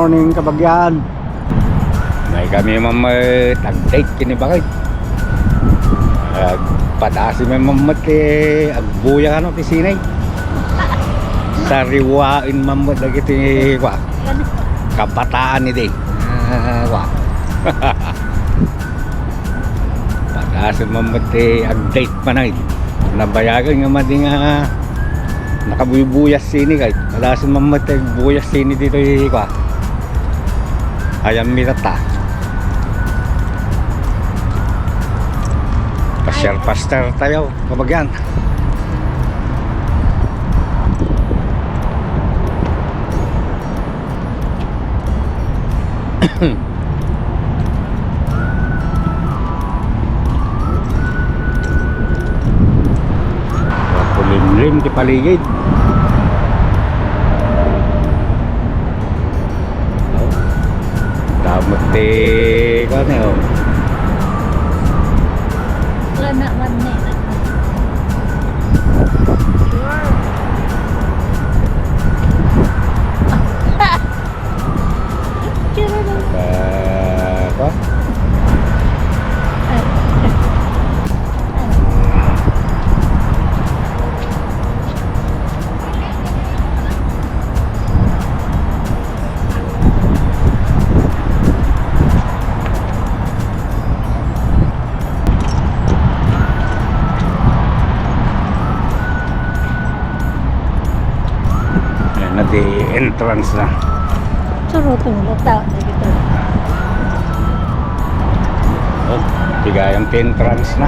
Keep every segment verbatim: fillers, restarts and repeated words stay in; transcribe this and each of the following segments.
Morning, kabagyan. May kami mammet, ag-date kini bakit. Agpadasi may mammet ti agbuya kano ti sinay. Sariwain mammet dagiti kwa. Kabataan idi. Ah, kwa. Padasi mammet ti ag-date manay. Nabayagen nga madi nga nakabuybuyas sini kay. Padasi mammet ti buyas sini ditoy kwa. Ayan mi tatta. Pastor, pastor tayo, kabagyan. Makulimlim ti paligid. Damot ti, kuwan, eh, oh. Wala na man, eh. Sure. Naka-, pa? Ayan na, di entrance na. Suruto mo, tao na dito. Oh, tigayan ti entrance na.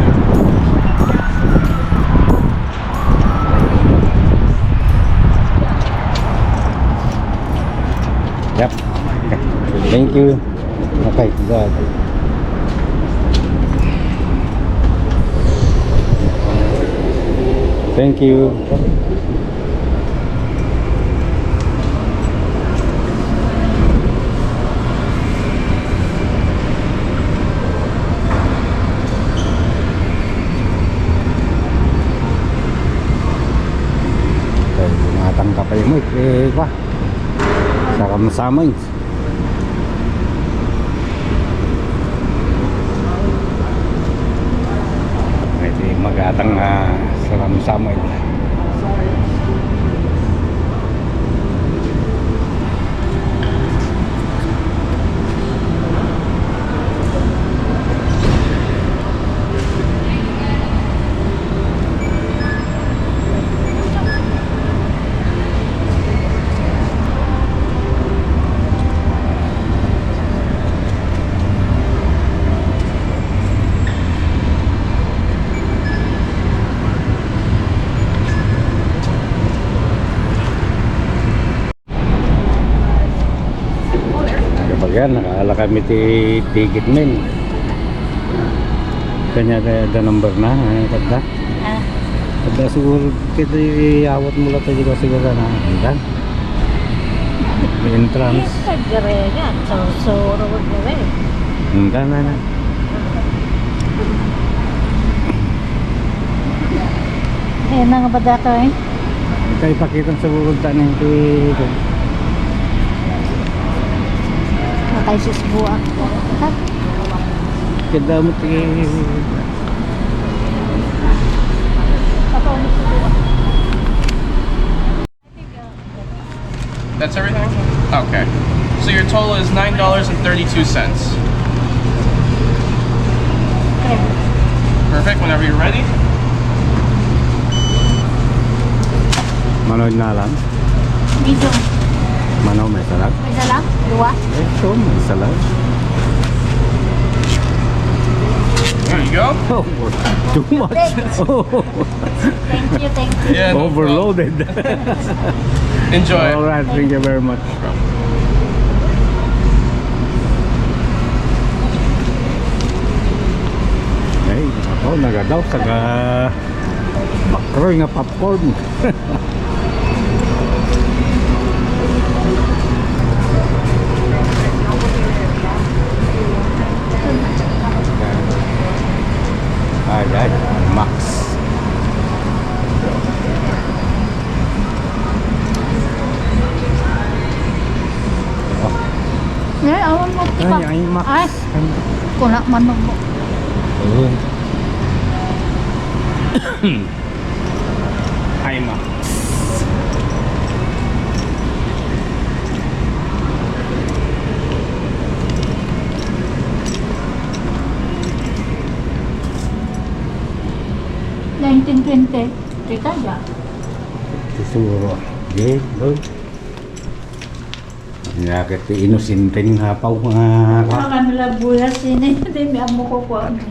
Yep. Thank you. Okay, go ahead. Thank you. Okay, matang ka pa yung, eh, kwa. Saramsamin. Pwede magatang, ah, saramsamin. Kapag yan, nakaala kami ti ticket men. Kanya the, the number na, eh, kadda. Ah. Kadda siguro, kita iawat mo lang tayo siguro na. Hanggang. May entrance. Yes, kagare nga. So, so, road na rin. Hanggang na na. Eh, nang ba dato eh? Kay pakita sa bubunta ni ti Matay sus buak. Ha? Kadamot ti That's everything? Okay. So your total is nine dollars and thirty-two cents. Perfect. Whenever you're ready. Manood na lang. Medyo. Mano, may isa lang? May isa lang? Dua? Eh, ito, may isa lang. There you go. Oh, too much. Thanks. Thank you, thank you. Yeah, no problem. Overloaded. Enjoy. All right, thank you very much. Ay, ako, nagadaw, taga Bakroy nga popcorn. Ay, ay, Max. Oh. Ay, kuna man mo. Oo. Ay, ma. Nineteen twenty, kita ya. Siguro. Di, doon. Nakit ti inosente nga apaw nga Ano kami labuya sini, di mi ammo ko kuan.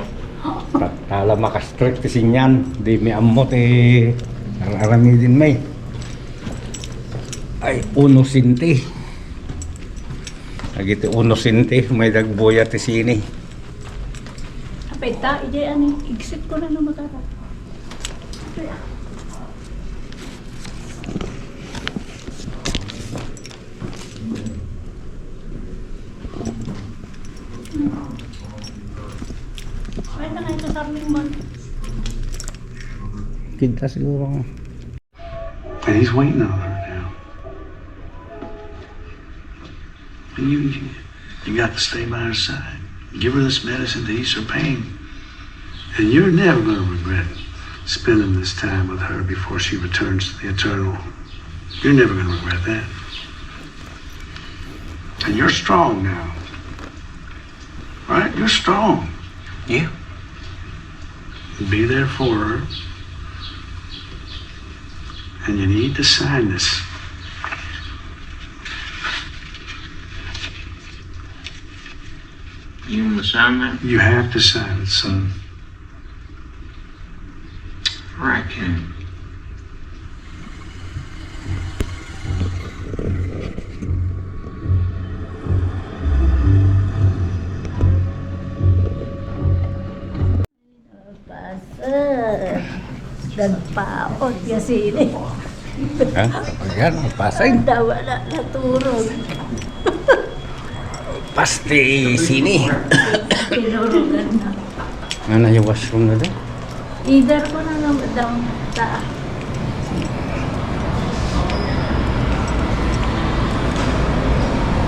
Ta-, tala makastrek ti sinian, di mi ammo ti ar-, aramidin mi. Ay, inosente. Dagiti inosente, may dagbuya ti sini. Apay ta, ijay ani, exit ko na no makara. Kita siguro. And he's waiting on her now. And you, you, you got to stay by her side. Give her this medicine to ease her pain. And you're never gonna regret spending this time with her before she returns to the eternal. You're never gonna regret that. And you're strong now. Right? You're strong. Yeah. Be there for her. And you need to sign this. You want to sign that? You have to sign it, son. Right, Ken. Pasay. Nagpaot nga sili. Ha? Ayan, ang pasay. Dawa na naturog. Pasti sini. Tinurugan na. Ano yung washroom na doon? Either ko na lang daw ta.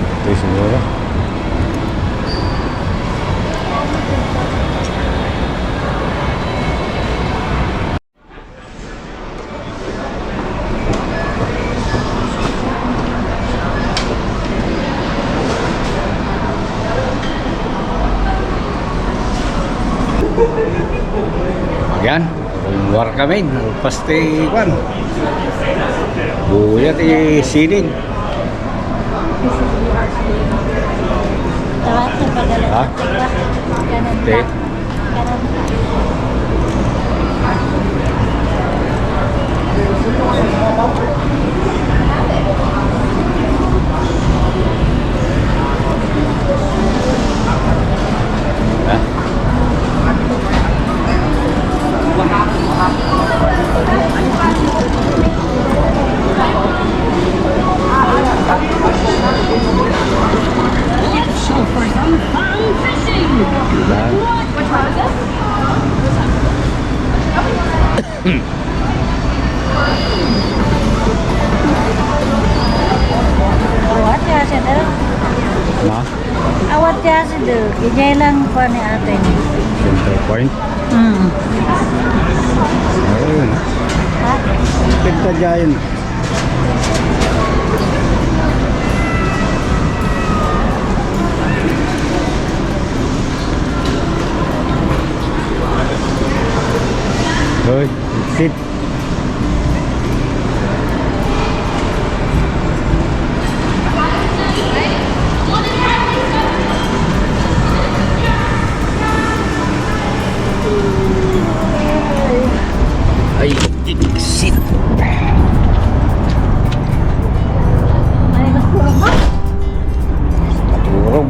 Ito yung siguro. Ayan, luar kami. Pasti, kwan. Buya ti siling. Tara, sa pagkala. Ha? Ganun. Te. Ganun. Ha? Awat ya sida. Ma? Awat ya sida. Ijay lang pa ni ate ni. Center point? Hmm. Ayun. Ha? Pagkadyayan. Hoy, sit. Ay, exit. Ay, mas kurang ba? Naturog.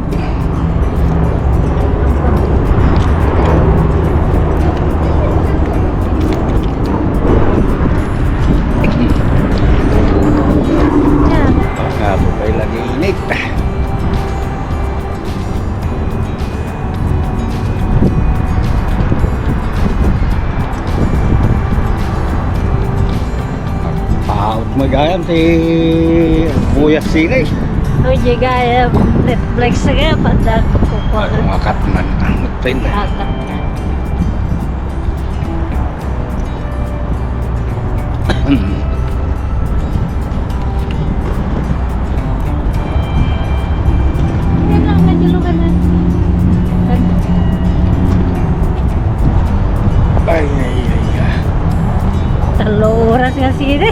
Nga po kayo lagi init. Paot magayam ti Buyas Sili. Uy, di gayam Netflix nga, pandan ko Umakat man ang train. Akat na. Yan lang, medyo lugar na. Ay, ay, ay, ay. Talo oras nga sini.